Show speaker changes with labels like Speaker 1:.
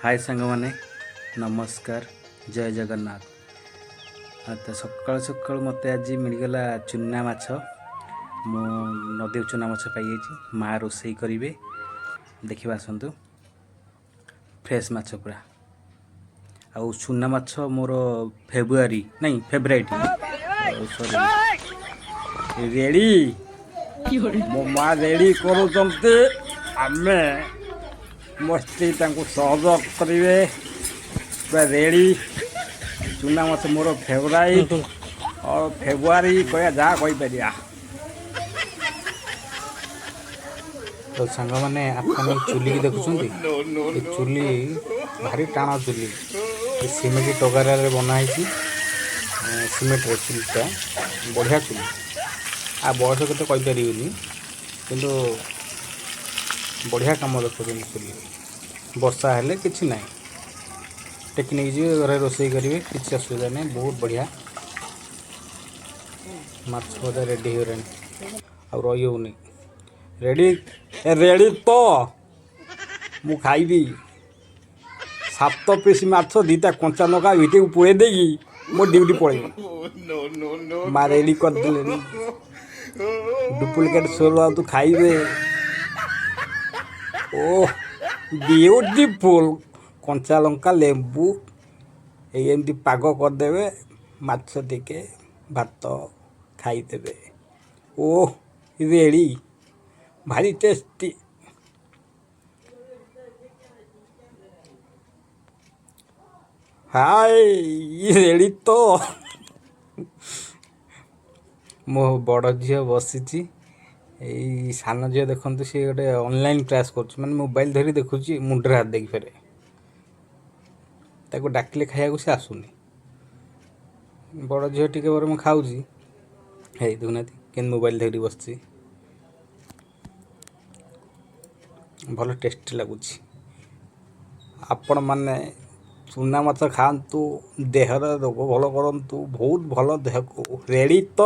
Speaker 1: ହାଏ ସାଙ୍ଗମାନେ, ନମସ୍କାର, ଜୟ ଜଗନ୍ନାଥ। ତ ସକାଳୁ ସକାଳୁ ମୋତେ ଆଜି ମିଳିଗଲା ଚୁନା ମାଛ। ମୁଁ ନଦୀରୁ ଚୁନା ମାଛ ପାଇଯାଇଛି। ମା ରୋଷେଇ କରିବେ, ଦେଖିବା ଆସନ୍ତୁ। ଫ୍ରେଶ୍ ମାଛ ପୁରା। ଆଉ ଚୁନା ମାଛ ମୋର ଫେବୃଆରୀ ନାଇଁ, ଫେଭରାଇଟ୍, ସରି।
Speaker 2: ରେଡ଼ି, ମୋ ମା ରେଡ଼ି କରୁଛନ୍ତି। ଆମେ ମୋ ସ୍ତ୍ରୀ ତାଙ୍କୁ ସହଯୋଗ କରିବେ। ପୁରା ରେଡ଼ି ଚୁନା ମାଛ, ମୋର ଫେଭରାଇଟ୍ ଆଉ ଫେବୃଆରୀ କହିବା, ଯାହା କହିପାରିବା।
Speaker 1: ତ ସାଙ୍ଗମାନେ, ଆପଣ ଏ ଚୁଲିକି ଦେଖୁଛନ୍ତି? ଏ ଚୁଲି ଭାରି ଟାଣ ଚୁଲି। ଏ ସିମେଣ୍ଟ ଟଗାରାରେ ବନା ହେଇଛି, ସିମେଣ୍ଟରେ ଚୁଲିଟା। ବଢ଼ିଆ ଚୁଲି। ଆଉ ବୟସ କେତେ କହିପାରିବିନି, କିନ୍ତୁ ବଢ଼ିଆ କାମ ଦେଖୁଛନ୍ତି ଚୁଲି। ବର୍ଷା ହେଲେ କିଛି ନାହିଁ, ଟେକି ନେଇକି ଯିବେ, ଘରେ ରୋଷେଇ କରିବେ, କିଛି ଅସୁବିଧା ନାହିଁ। ବହୁତ ବଢ଼ିଆ। ମାଛ ଭଜା ରେଡ଼ି ହେଇଗଲାଣି, ଆଉ ରହି ହେଉନି।
Speaker 2: ରେଡ଼ି ରେଡ଼ି ତ ମୁଁ ଖାଇବି। 7 ପିସ୍ ମାଛ, 2ଟା କଞ୍ଚା ଲଙ୍କା ଭିତରକୁ ପୁରେଇ ଦେଇକି ମୋ ଡ୍ୟୁଟି ପଳେଇବି। ମା ରେଡ଼ି କରିଦେଲେଣି। ଡୁପ୍ଲିକେଟ୍ ସୋଲ ତୁ ଖାଇବେ। ଓ ବିୟୁଟିଫୁଲ୍! କଞ୍ଚା ଲଙ୍କା, ଲେମ୍ବୁ ଏଇ ଏମିତି ପାଗ କରିଦେବେ, ମାଛ ଟିକେ, ଭାତ ଖାଇଦେବେ। ଓ ରେଡ଼ି, ଭାରି ଟେଷ୍ଟି। ହାଏ, ରେଡ଼ି ତ।
Speaker 1: ମୋ ବଡ଼ ଝିଅ ବସିଛି। ଏଇ ସାନ ଝିଅ ଦେଖନ୍ତୁ, ସିଏ ଗୋଟେ ଅନଲାଇନ୍ କ୍ଲାସ୍ କରୁଛି, ମାନେ ମୋବାଇଲ୍ ଧରି ଦେଖୁଛି ମୁଣ୍ଡରେ ହାତ ଦେଇକି। ଫେରେ ତାକୁ ଡାକିଲେ ଖାଇବାକୁ ସେ ଆସୁନି। ବଡ଼ ଝିଅ ଟିକେ ପରେ ମୁଁ ଖାଉଛି। ହେଇ ଦେଖୁନାହାନ୍ତି କେମିତି ମୋବାଇଲ୍ ଧରି ବସିଛି। ଭଲ ଟେଷ୍ଟି ଲାଗୁଛି।
Speaker 2: ଆପଣମାନେ ଚୁନା ମାଛ ଖାଆନ୍ତୁ, ଦେହର ରୋଗ ଭଲ କରନ୍ତୁ, ବହୁତ ଭଲ ଦେହକୁ। ରେଡ଼ି ତ।